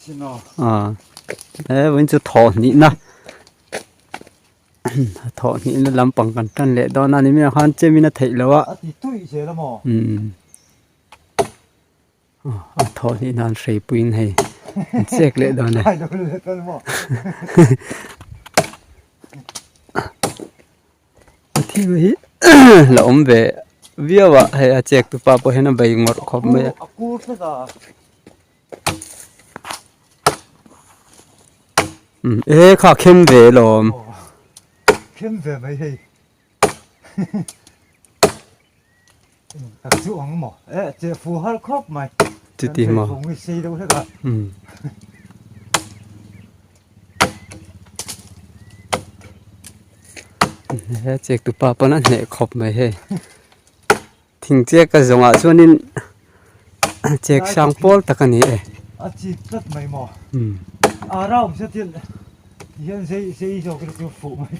A he vawiin chu thawh hnihna thawh hnihna lampang kan tan leh dawn a ni mai ang khan chemin a theih loh a umm a thawh hnih nan hreipuiin hei an chek leh dawn a a thil hi la awm ve viau a hei a chek tu pa pawh hian a bei ngawrh khawp mai a. E kha khem ve lawm. Khem ve mai hei. Tak chu ang maw? E che fu har khawp mai. Chuti maw? Kan ngi sei deuh hlek a. He chek tu pa pawn a hneh khawp mai hei. Thing chek a zawngah chuanin chek sang pawl tak a ni e. A chik tlat mai maw? A round se thil hian zei zei zawk ila chu fuh mai.